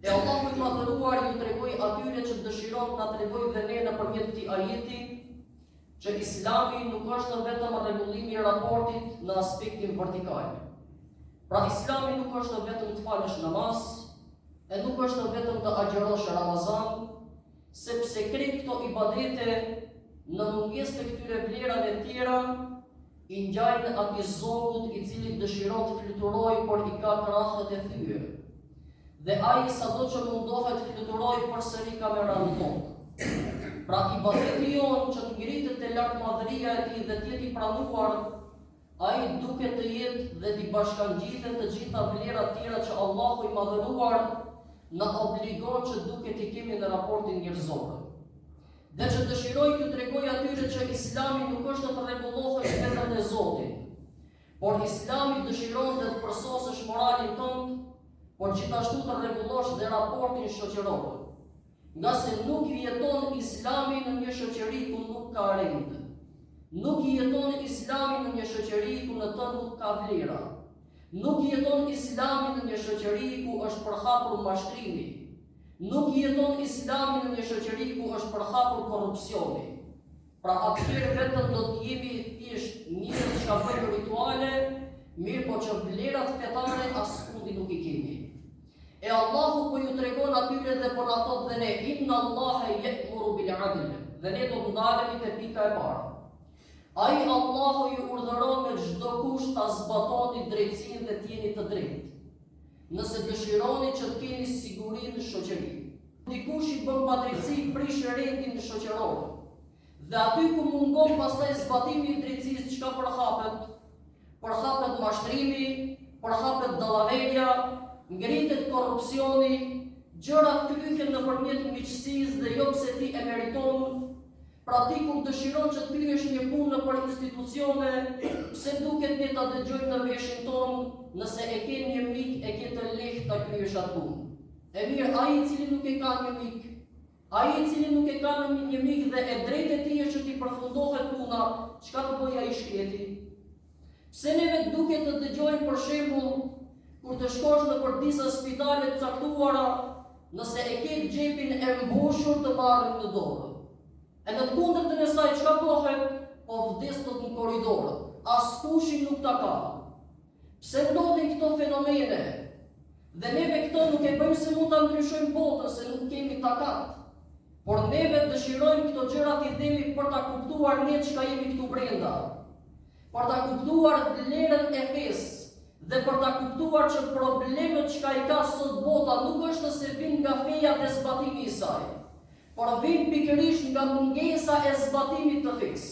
E Allahu i Madhëruar ju tregoi atyre që dëshiron të na tregojë dhe ne nëpërmjet këtij ajeti, që Islami nuk është vetëm rregullimi i raportit në aspektin vertikal. Pra Islami nuk është vetëm të falësh namaz, e nuk është vetëm të agjërosh Ramazan, sepse krejt këto ibadete në mungesë të këtyre vlerave tjera i ngjajnë atij zogut i cili dëshiron të fluturojë por i ka krahët e thyer. Dhe ai sado që mundohet të fluturojë përsëri ka me ra në tokë. Pra ibadeti jonë që të ngritet te lartmadhëria e tij dhe të jetë i pranuar, ai duhet të jetë dhe t'i bashkangjiten të gjitha vlerat tjera që Allahu i Madhëruar na obligon që duhet t'i kemi në raportin njerëzor. Dhe që dëshiroi t'ju tregojë atyre që Islami nuk është të rregullohesh vetëm me Zotin, por Islami dëshiron dhe të përsosësh moralin tënd, por gjithashtu të rregullosh dhe raportin shoqëror. Ngase nuk jeton Islami në një shoqëri ku nuk ka rend. Nuk jeton Islami në një shoqëri ku në të nuk ka vlera. Nuk jeton Islami në një shoqëri ku është përhapur mashtrimi. Nuk jeton Islami në një shoqëri ku është përhapur korrupsioni. Pra atëherë vetëm do të jemi thjesht njerëz që bëjmë rituale, mirëpo që vlerat fetare askundi nuk i kemi. E Allahu po ju tregon atyre dhe po na thotë dhe ne, inna Allahe je'muru bil adl, dhe ne do të ndalemi te pika e parë. Ai Allahu ju urdhëron me çdo kusht ta zbatoni drejtësinë dhe të jeni të drejtë. Nëse dëshironi që të keni siguri në shoqëri. Dikush i bën padrejtësi prish rendin shoqëror. Dhe aty ku mungon pastaj zbatimi i drejtësisë çka përhapet? Përhapet mashtrimi, përhapet dallaverja, ngritet korrupsioni, gjërat kryhen nëpërmjet miqësisë dhe jo pse ti e meriton, Pra ti kur dëshiron që të kryesh një punë nëpër institucione, pse duket ne ta dëgjojmë në veshin tonë, nëse e ke një mik e ke të lehtë ta kryesh atë punë. E mirë, ai i cili nuk e ka një mik, ai i cili nuk e ka në një mik dhe e drejtë e tij është që t'i përfundohet puna, çka të bëjë ai i shkreti? Pse neve duket të dëgjojmë për shembull kur të shkosh nëpër disa spitale të caktuara, nëse e ke xhepin e mbushur të marrin në dorë. E në të kundërtën e saj çka bëhet? Po vdes thotë në korridor, askushi nuk ta ka. Pse ndodhin këto fenomene? Dhe neve këto nuk e bëjmë se mund ta ndryshojmë botën, se nuk kemi takat. Por neve dëshirojmë këto gjëra t'i themi për ta kuptuar ne çka jemi këtu brenda. Për ta kuptuar vlerën e fesë dhe për ta kuptuar që problemet çka i ka sot bota nuk është se vijnë nga feja dhe zbatimi i saj, por vijnë pikërisht nga mungesa e zbatimit të fesë.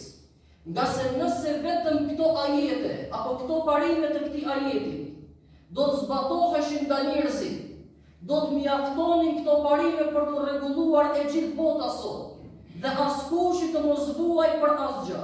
Ngase nëse vetëm këto ajete apo këto parime të këtij ajetit do të zbatoheshin nga njerëzit, do të mjaftonin këto parime për t'u rregulluar e gjithë bota sot dhe askushi të mos vuajë për asgjë.